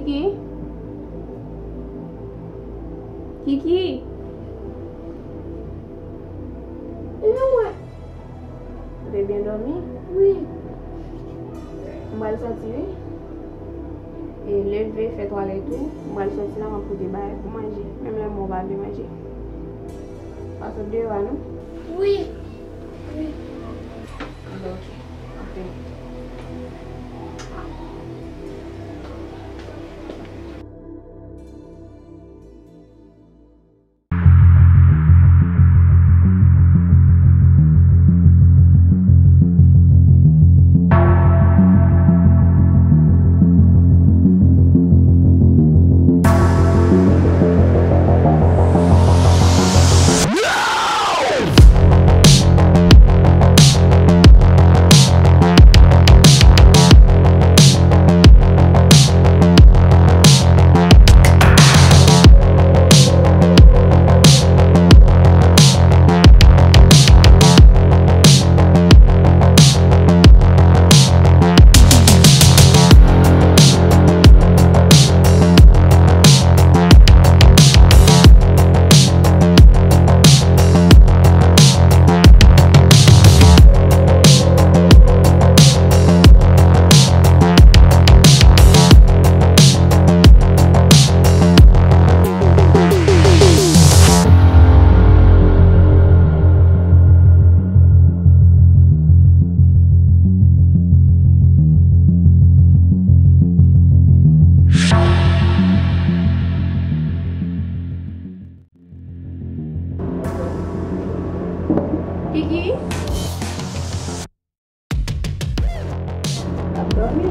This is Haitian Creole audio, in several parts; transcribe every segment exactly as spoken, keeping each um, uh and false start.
Kiki? Kiki? Non, mwen. Ou te byen dòmi? Wi. M pral sòti, wi. E leve, fè twalèt ou. M pral sòti la, m ap pote bagay pou manje. Menm lè mwen ou pa vle manje. Pa sot deyò a, non? Wi. Wi. Ok. Ok. Kiki? Ap dòmi.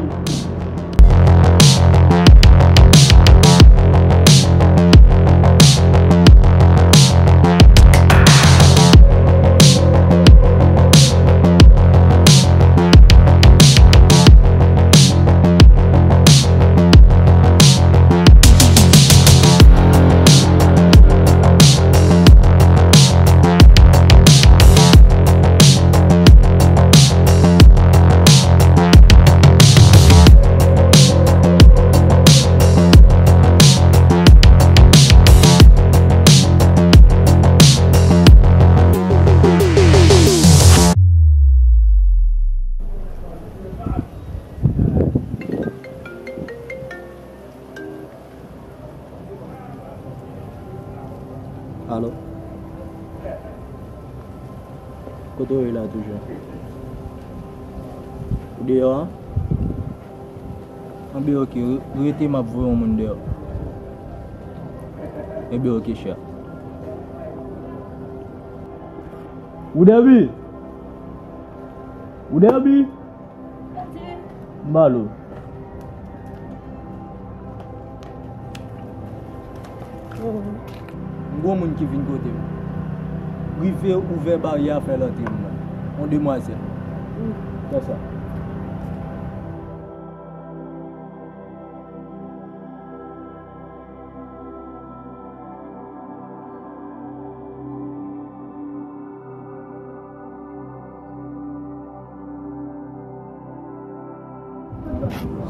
Alo? Kote w ye la toujou? Ou deyò a? Anben, ok, re-, rete, m ap voye yon moun deyò. Enben, ok, chè. Ou dèbi? Ou dèbi? M ba l ou. M gen yon moun ki vin kote m. Rive ouvè baryè a, fè l antre m nan. Yon demwazèl. Fè sa.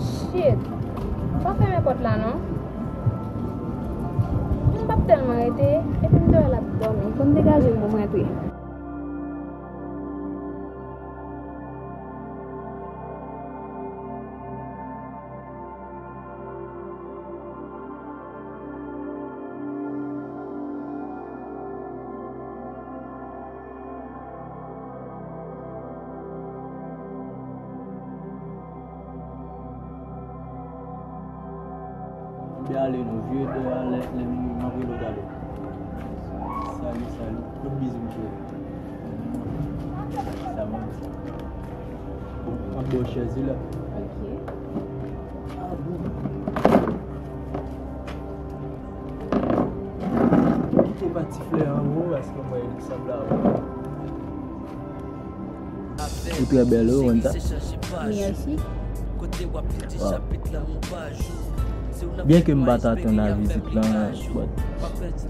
Shit! Pa fèmen pòt la non. M p ap tèlman rete, epi m te wè l ap dòmi. Fò m degaje m pou m rantre. Byen ale non, vye de a lè, lè m, m ap rele w talè. Salut, salut. Kout bizou m cheri. Sa bon sa. Bon, m ap ba w chèz wi la. Ok. Ah bon. Kite pati flè an vo, paske m wè li sanble avè w. Ou trè bèl wi, Wanda. Mèsi. Waw. Byen ke m pa t atann a vizit lan, but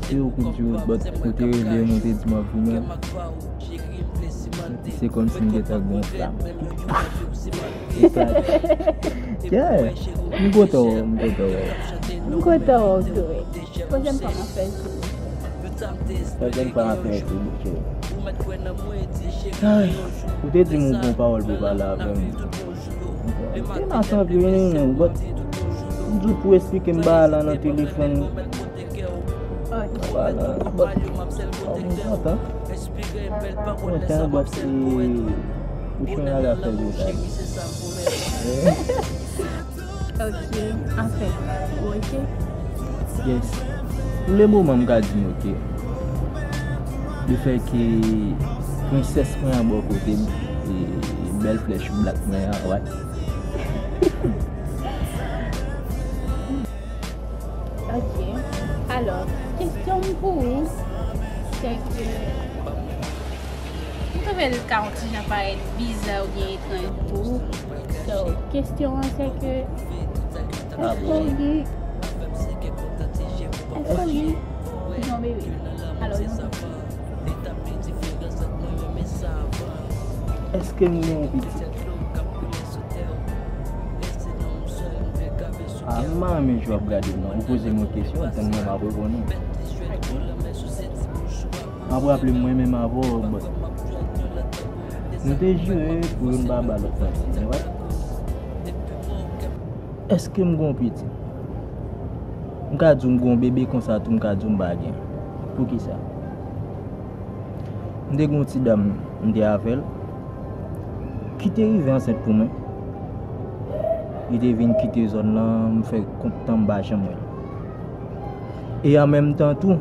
se ou ki di w, but ou te rele m, ou te di m ap vini. Se kòmsi m gentan gen yon flam. Yeah, m kontan wè w, m kontan wè w. M kontan wè w tou, wi. Pwochèn fwa m ap fè l tou. Pwochèn fwa m ap fè l tou, bouche. Ay, ou te di m yon bon pawòl pou pale avè m. Te nan santi, but m di w pou esplike m bagay la nan telefòn. Vwala, but, oh, m kontan. Kontan, but, e, ou chonje al afè yo, sa. Ok, anfèt, ou oke? Yes. Pou le moman, m ka di m oke. Lefètke prensès mwen an bò kote m, e bèl flèch black mwen an, what? Ok. Alò, kesyon m pou ou, se ke m twouve l ka yon ti jan parèt biza oubyen etranj pou ou. So, kesyon an se ke, èske w gen, èske w gen yon bebe? Alò, yon pitit. Èske m gen yon pitit? Ah, m pa renmen jan w ap gade m nan. Ou poze m yon kesyon, tann mwen m ap reponn ou. M ap raple m mwen menm avè w, but nou te jire pou youn pa ba lòt manti, right? Èske m gen yon pitit? M ka di w m gen yon bebe konsa tou, m ka di w m pa gen. Poukisa? M te gen yon ti dam, m te avè l, ki te rive ansent pou mwen. Li te vin kite zòn nan, m fè kont tan m pa janm wè l. E an menm tan tou,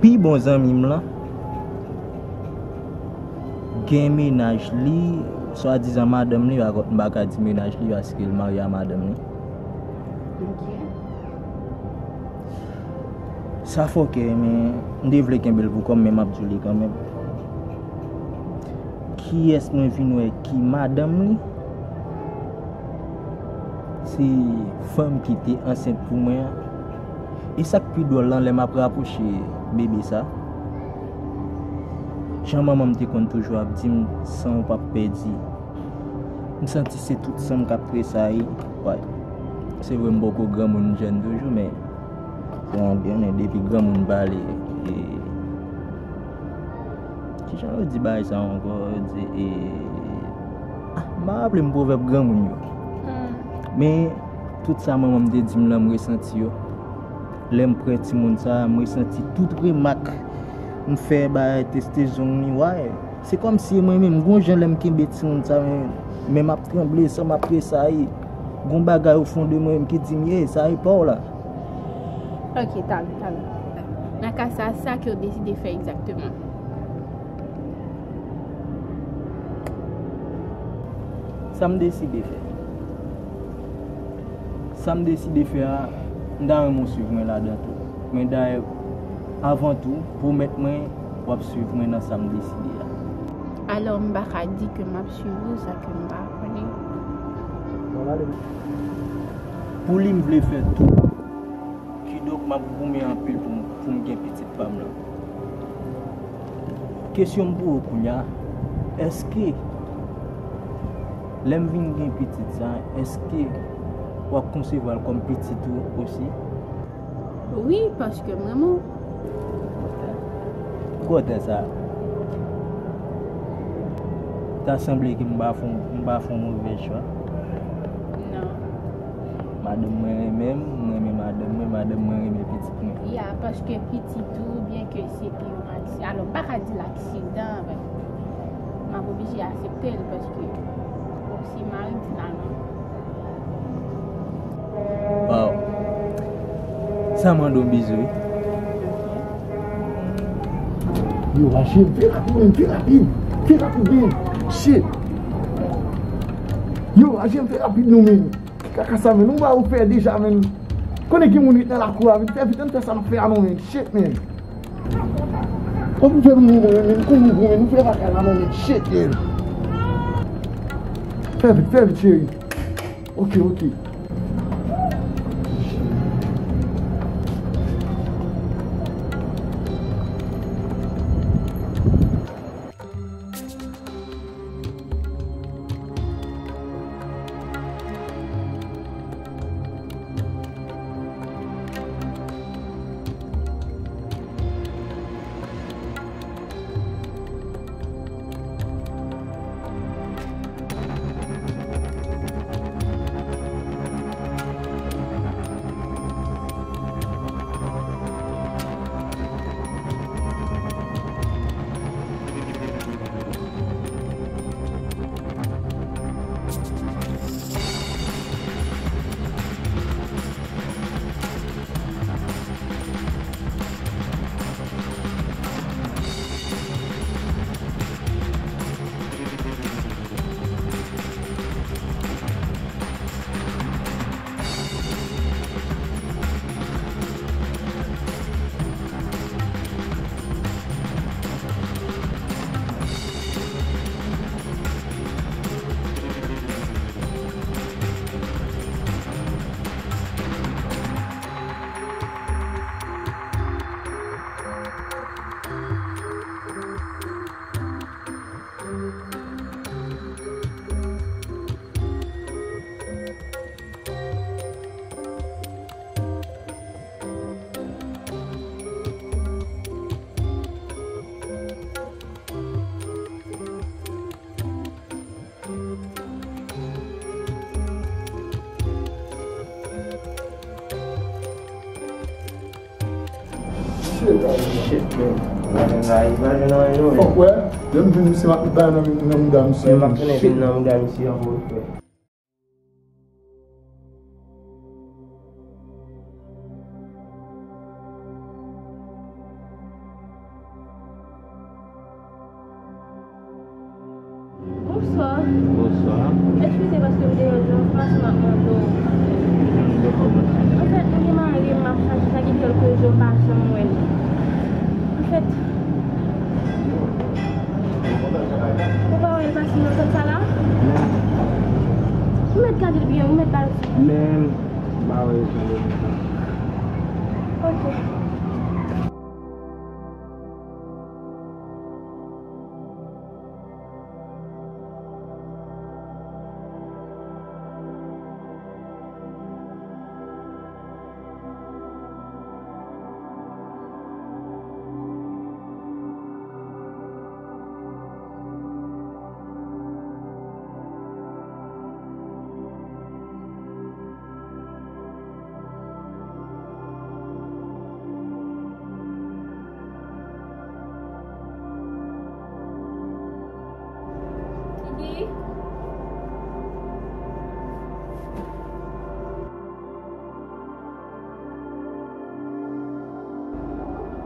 pi bon zanmi m lan gen mennaj li, swadizan madanm li, pa kont m pa ka di mennaj li paske l marye a madanm li. Ok. Sa fòkè, men m te vle kenbe l pou kò m, men m ap di w li kanmenm. Kiyès mwen vin wè ki madanm li? Se fanm ki te ansent pou mwen an. E sa k pi dwòl lan, lè m ap rapwoche bebe sa, jan manman m te konn toujou ap di m, san w p ap pèdi. M santi se tout san m k ap tresayi. Wè. Se vre m poko granmoun, m jèn toujou, men se yon byen, men depi granmoun pale, e, kijan yo di bagay sa ankò? Yo di, e, ah, m pa raple m pwovèb granmoun yo. Hmm. Men, tout sa manman m te di m lan, m resanti yo. Lè m prè timoun sa, m resanti tout remak m fè, bagay teste zong li, wè. Se kòmsi e mwen menm, gon jan lè m kenbe timoun sa, men, men m ap tranble, san m ap tresayi. Gon bagay o fon de mwen menm ki di m, "Ye, sa e pa w la." Ok, talè, talè. Nan ka sa, sa ke w deside fè egzakteman? Sa m deside fè. Sa m deside fè a, m ta renmen w swiv mwen ladan tou. Men dayè, avan tou, pwomèt mwen w ap swiv mwen nan sa m deside a. Alò, m pa ka di ke m ap swiv ou, sa ke m pa konnen. Pou li, m vle fè tou. Kidonk, m ap goumen anpil pou m, pou m gen pitit pa m lan. Kesyon m pou ou kounye a, èske lè m vin gen pitit sa, èske w ap konsevwa l kòm pitit ou osi? Wi, paske m renmen w. Kote sa? Ta sanble ke m pa fè, m pa fè yon move chwa. Non. Madanm mwen renmen m, m renmen madanm mwen, madanm mwen renmen pitit mwen. Ya, paske pitit ou, byen ke se te yon aksi-, alò, m pa ka di l aksidan, men m ap oblije aksepte l paske ou se mari m finalman. Waw. Sa mande yon bizou, wi. Yo, aje, vin rapid, men, vin rapid. Vin rapid, men. Shit. Yo, aje, vin rapid, non, men. Ki kaka sa, men? Nou ba ou fè deja, men. Konnen gen moun ret nan lakou a, vin fè vit, ann fè sa n ap fè a, non, men. Shit, men. Kòm fè nou, men, men, kòm nou, men, nou fè bagay la, non, men. Shit, men. Fè vit, fè vit, cheri. Ok, ok. Shit, man. Mwen la, li pa jwenn anyen, non, men. Fòk wè, lè m vin, misye m ap bay nan, nan mouda misye. Men m ap tounen vin nan mouda misye ankò, frè. Bonswa. Bonswa. Eskize paske m deranje w, se pa sa m ap mande w. Anfèt, mwen gen mari m, m ap chache sa gen kèlke jou m pa janm wè l. Anfèt, ou pa wè l pase nan zòn sa la? Ou mèt gade l byen, ou mèt ba l ti. Men, m pa wè l jan l ye konsa. Ok. Kiki?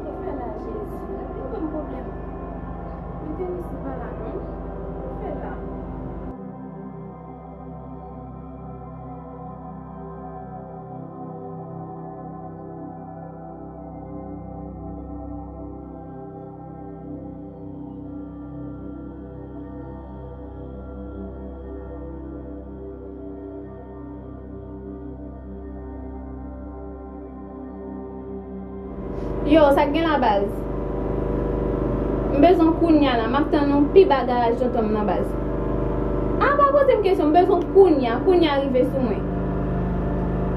Ou fè la, Jezi? Gade yon bann pwoblèm. Mete misye pa la, non. Ou fè la. Yo, sa k gen la, baz? M bezwen w kounya la, m ap tann ou pi ba garaj tonton m nan, baz. A, pa poze m kesyon, m bezwen w kounya, kounya rive sou mwen.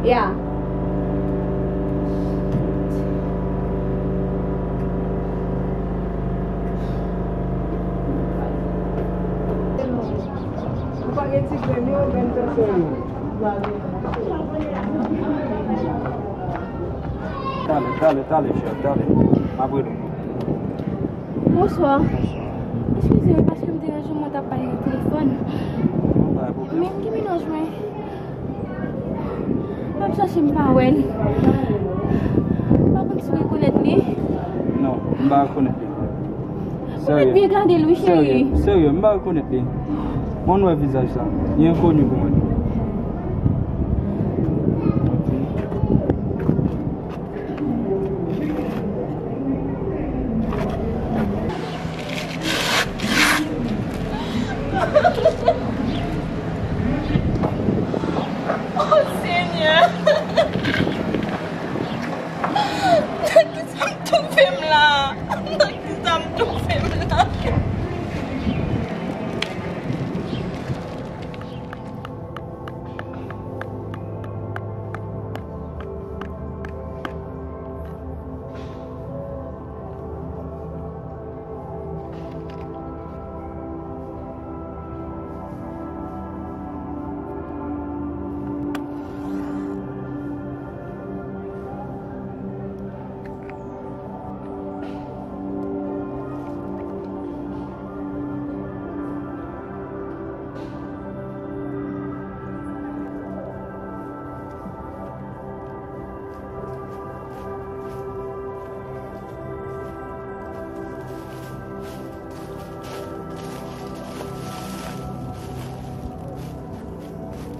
Ya. Ou pa gen ti grenn yo, grenn tansyon yo. Talè, talè, talè, chè, talè. M ap rele w. Bonswa. Bonswa. Eskize m, paske m deranje w, mwen t ap pale nan telefòn. Pa gen pwoblèm. Men m gen mennaj mwen. M ap chache, m pa wè l. M pa konn si w rekonèt li. Non, m pa rekonèt li. Ou mèt byen gade l, wi, cheri. Serye, serye, m pa rekonèt li. Mwen wè vizaj sa. Li enkoni pou mwen. Oh, Senyè! Nan kisa m twouve m la? Nan kisa m twouve m la?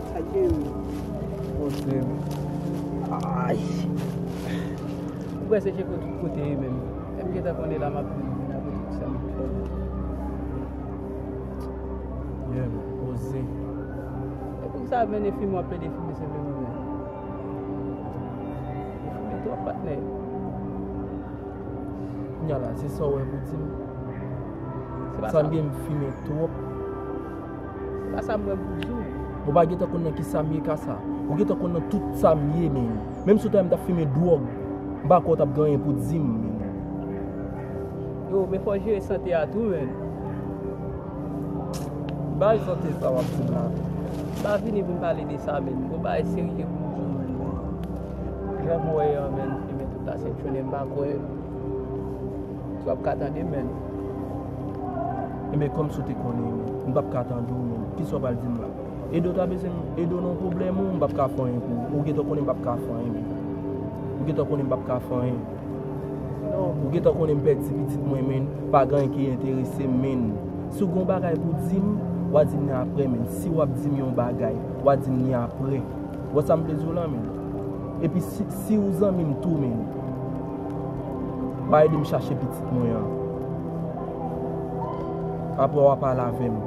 Sa ke wi. Poze m. Ay. Ou prèske tcheke tout kote wi menm. Menm gentan konnen la m ap vin apre tout sa m fè. Yeah, poze. E poukisa menm fimen w ap plede fimen senpleman menm? Ou fimen twòp, patnè. Kounye a la, se sa w wè pou di m? Se pa sa m gen, m fimen twòp. Se pa sa m wè pou di w. Ou pa gentan konn nan kisa m ye ka sa. Ou gentan konn nan tout sa m ye, men. Menm si w ta wè m t ap fimen dwòg, m pa kwè w t ap gen anyen pou di m, men. Yo, men fò w jere sante a tou, men. Bagay sante sa w ap di m la. M pa vini pou m pale de sa, men. Gon bagay serye pou m di w, men. Jan m wè an, men, fimen tout la sent jounen, m pa kwè. Sa w ap ka tande, men. Enben, kòmsi w te konnen, men, m p ap ka tande w, men. Kisa w pral di m la? Edo ta bezwen m, Edo nan pwoblèm ou, m p ap ka fè anyen pou ou. Ou gentan konnen m p ap ka fè anyen, men. Ou gentan konnen m p ap ka fè anyen. Ou gentan konnen m pèdi pitit mwen, men. Pa gen anyen ki enterese m, men. Si w gen yon bagay pou di m, w a di m li apre, men. Si w ap di m yon bagay, w a di m li apre. Wè sa m vle di w la, men. Epi si, si ou zanmi m tou, men, w a ede m chache pitit mwen an. Apre w a pale avè m.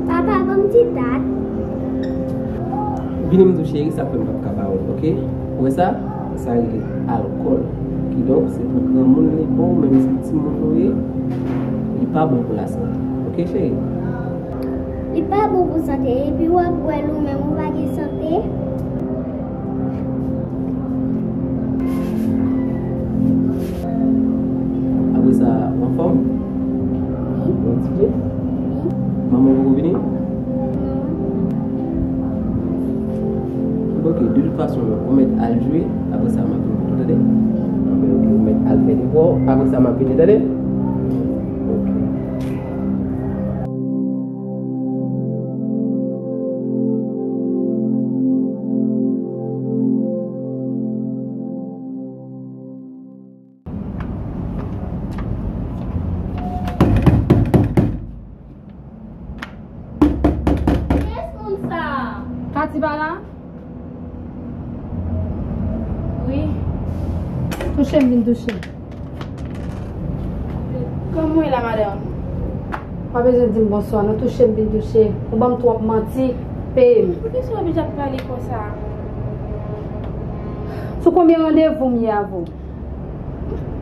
Papa, ban m ti tat. Vini m di w cheri, sa fè m p ap ka ba w l, oke? Ou wè sa? Sa rele alkòl. Kidonk, se pou granmoun li bon, menm si timoun ou ye, li pa bon pou lasante. Oke, cheri? Li pa bon pou sante, epi w ap wè l ou menm, ou pa gen sante. Apre sa, w anfòm? Wi. Ou enterese? Wi. Manman w poko vini? Non. Ok, de tout fason, ou mèt al jwe, apre sa, m ap vin kote w, tande? Ok, ok, ou mèt al fè devwa w, apre sa, m ap vini, tande? Ok. Kiyès moun sa a? Katy pa la? Wi. Touche m, vin touche. Kòman w ye la, madanm? Pa bezwen di m bonswa, non, touche m, vin touche. Ou ban m twòp manti, peye m. Poukisa w oblije ap pale konsa? Sou konbyen randevou m ye avè w?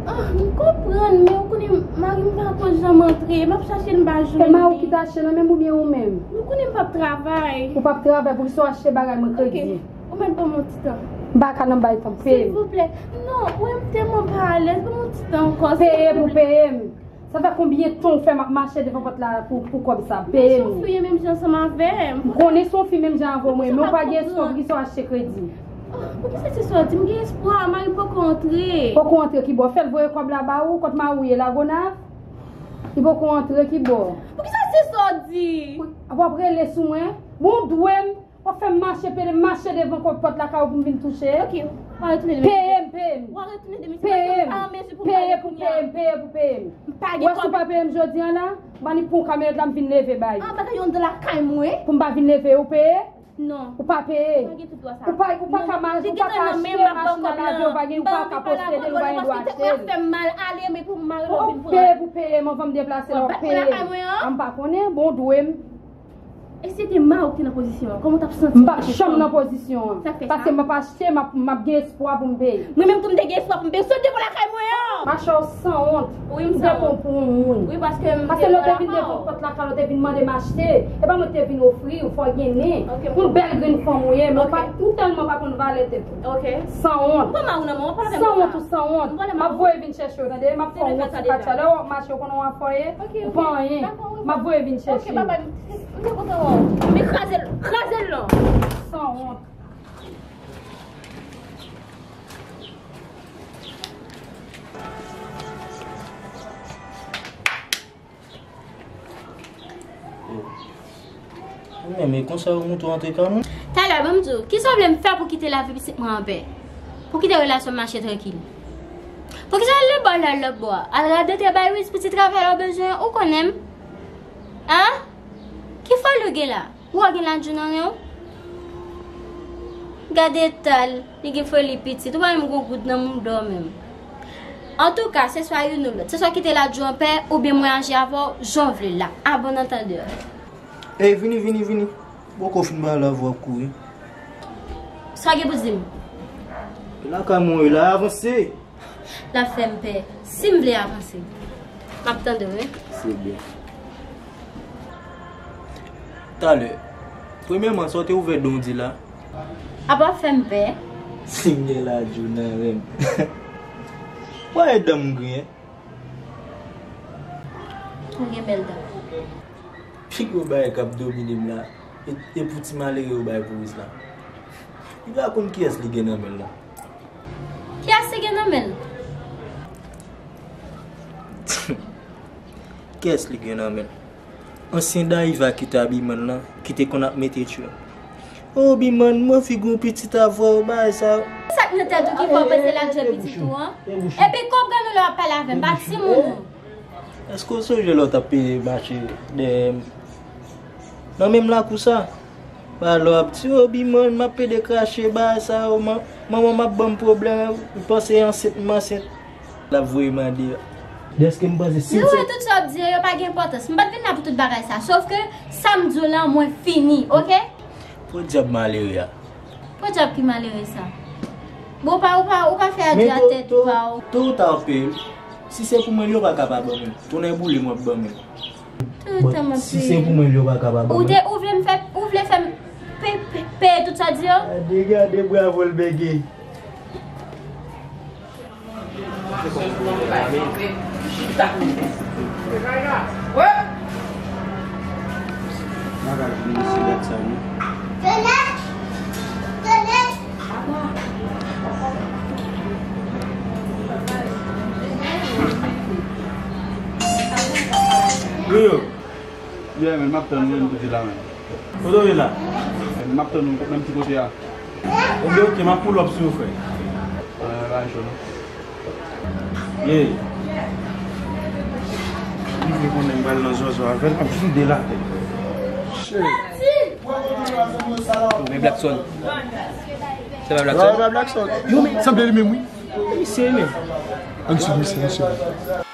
Ah, m konprann, men ou konnen mari m pa ko janm antre, m ap chache l, m pa jwenn li. E mari w ki te achte nan men m oubyen ou menm? Ou konnen m p ap travay. Ou p ap travay, poukisa w achte bagay mwen kredi? Ok, ou mèt ban m yon ti tan. M pa ka nan bay tan, peye m. Silvouplè. Non, ou wè m tèlman pa alèz, ban m yon ti tan ankò, silvouplè. Peye pou peye m. Sa fè konbyen tan w fè m ap mache devan pòt la pou, pou kòb sa? Peye m. Ou se yon fi menm jan ansanm avè m. M konnen se yon fi menm jan avè w, men ou pa gen espwa, poukisa w achte kredi? Ah, poukisa se sa w di? M gen espwa, mari m poko antre. Poko antre kibò? Fè l voye kòb la ba ou, kot mari w ye, Lagonav? Li poko antre, ki bò? Poukisa se sa w di? W ap rele sou mwen? Bon, w dwe m. W ap fè m mache, pede m mache devan kòk pòt lakay ou pou m vin touche. Ok, w a retounen demen. Peye m, peye m. W a retounen demen. Peye m. Peye pou peye m, peye pou peye m. M pa gen kòb. Ou wè si w pa peye m jodi a la, m annik pran kamyonèt la, m vin leve bay. An, bagay yo anndan lakay mwen. Pou m pa vin leve, ou peye? Non. Ou pa peye. Ou pa gen tout dwa sa. Ou pa, ou pa ka ma-, ou pa ka achte machin nan lavi, ou pa gen, ou pa ka posede l, ou pa gen dwa achte l. Ou ap fè m mal ale, men pou m mare lòt vin pran. Peye pou peye m, anvan m deplase la, w ap peye. An, m pa konnen, bon, w dwe m. E si se te mari w ki te nan pozisyon an, kòman w t ap santi w? M p ap janm nan pozisyon an. Sa k fè sa? Paske m ap achte, m ap, m ap gen espwa pou m peye. Mwen menm tou m te gen espwa pou m peye. Sot devan lakay mwen an! Machè w sanwont. Wi, m sanwont. Ou te pran pou yon moun. Wi, paske m te pran lakay ou. Paske lè w te vin devan pòt lakay la, w te vin mande m achte. E pa mwen ki te vin ofri w, fò w gen nen. Ok, m konprann. Yon bèl grenn fanm ou ye, men w pa, ou tèlman pa konn valè tèt ou. Ok. Sanwont. M pa mari w nan moman, pa la pèn konsa. Sanwont ou sanwont. M pa la mari w. M ap voye vin chèche w, tande? M ap fè yon ti patcha. Lè w ap mache, w konnen w afòye, ou pa anyen. Ok, ok. Dakò, wi. M ap voye vin chèche w. Ok, babay. M te kontan wè w. Men kraze l, kraze l non. Sanwont. Ou menm, e konsa yo moute w antre kay moun? Talè, ban m di w, kisa w vle m fè pou kite lavi pitit mwen anpè? Pou kite relasyon mache trankil? Poukisa w al nan bò la, lòt bò a? Al rade tè bay Wiz pou ti travay la w bezwen an, ou konnen m. An? Ki fòl ou gen la? Ou pa gen ladjou nan ren w? Gade eta l, li gen foli pitit, ou pa menm gon goud nan mouda w menm. Antouka, se swa youn ou lòt. Se swa kite ladjou anpè, oubyen mwen aji avè w jan w vle la. A bon antandè. Ey, vini, vini, vini. Poko fin pale avè w, w ap kouri. Sa w gen pou di m? E lakay mwen w ye la, avanse. L ap fè m pè. Si m vle avanse, m ap tande w, wi. Se byen. Talè, premyèman, sa w te ouvè dan w di la? Apa w ap fè m pè? Si m gen ladjou nan ren m. Wè dan m griyen. Ou gen bèl dan. Pi gwo bagay k ap domine m la, e, e pou ti malere yo bay pou Wiz la. Li pa konn kiyès li gen nan men l la. Kiyès li gen nan men l? Kiyès li gen nan men l? Ansyen Dayiva ki te abiman l lan, ki te konn ap mete tchwen. O Biman, mwen figi w pitit avè w, bagay sa yo. Sa k nan tèt ou ki fè w panse l ap jwe pitit ou an? Epi kòb granmoun lè w ap pale avè m, pa timoun ou. Èske w sonje lè w t ap pede mache dèyè m? Nan menm lakou sa? Ba lè w ap di, o Biman, m ap pede krache, bagay sa yo, man-, manman m ap ban m pwoblèm, li panse ansent, m ansent. L ap voye m deyò. Dèske m panse si. Nou wè tout sa w ap di yo, yo pa gen enpòtans. M pa t vin la pou tout bagay sa. Sòf ke sa m di w lan, mwen fini, oke? Podyab malere a. Podyab ki malere sa? Bon, ou pa, ou pa, ou pa fè adi a tèt ou pa w. To ou ta w ap peye m. Si se pou mwen, yo pa ka pa ban mwen. Tounen boule m w ap ban mwen. Tout tan m ap peye. Si se pou mwen, yo pa ka pa ban mwen. Ou te, ou vle m fè, ou vle fè m pe-, pe-, peye tout sa w di yo? Gade, gade, bravo l bege. Yo, yo. Yeah, man, m ap tann ou menm pou di la, man. Kote w ye la? M ap tann ou menm ti kote a. Ebyen, oke, m ap pull up sou ou, frè. Bagay cho, non? Yeah. M vle konnen m pral nan zòzò avè l, m ap vide l atè. Shit. Men Blackson. Se pa Blackson? Yo, men sanble li menm, wi. Misye menm. Ann swiv misye, ann swiv.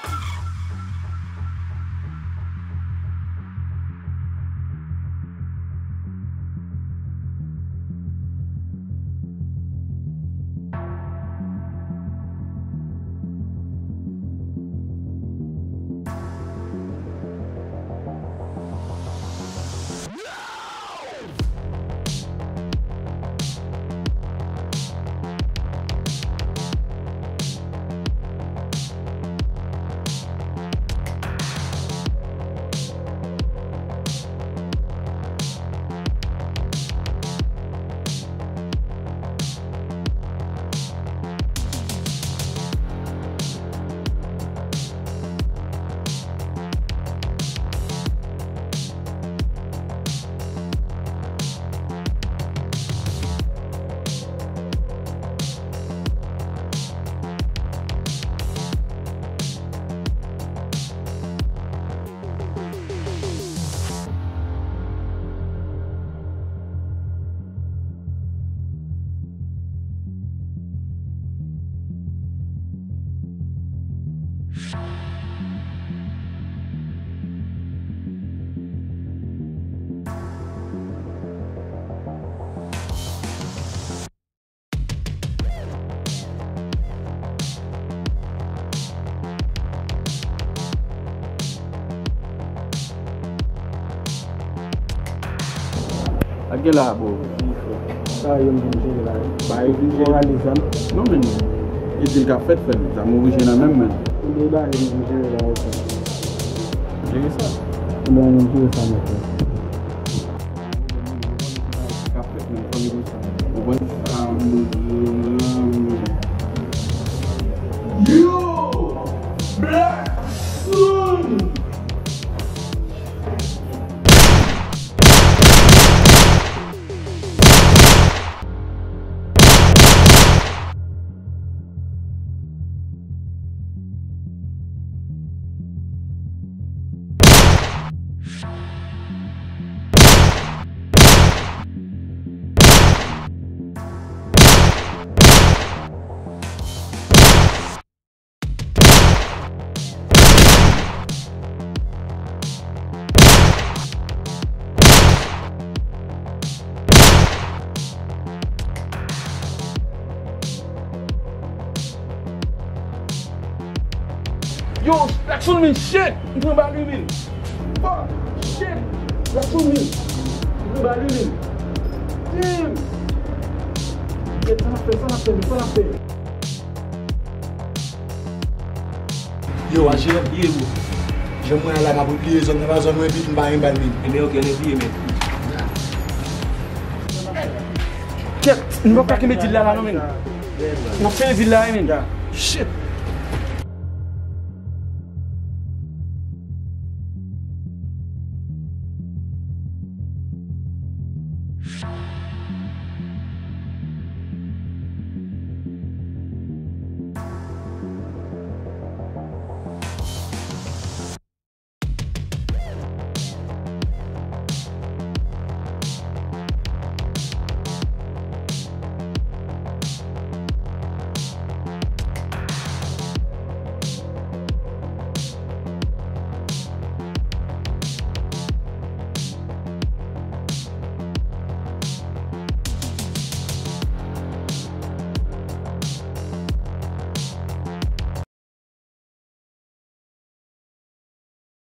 Sa k gen la, bro? Sa yo m vin jere la. Bay. Ou vin jere li zam? Non, men. E di l ka fèt, fèt. Zam orijinal menm, men. Li ba yo m vin jere la, ok. Jere sa. Li ba yo m vin jere sa, men. Ka fèt, men. Fanmi konsa. Ou konprann? Yo! Black Sun! Yo, Black Sun, men, shit! M pran bal wi, men. Fuck! Shit! Black Sun, men. M pran bal wi, men. Damn! Shit, sa n ap fè, sa n ap fè, men, sa n ap fè? Yo, a jere, bliye, bro. Jan mwen la, m ap bliye zòn nan, pa zòn mwen, epi m pa gen bal, men. Ebyen, ok, ann bliye, men. Kèt, nou pa ka kenbe dil la, la, non, men. N ap fè vil la, men. Shit.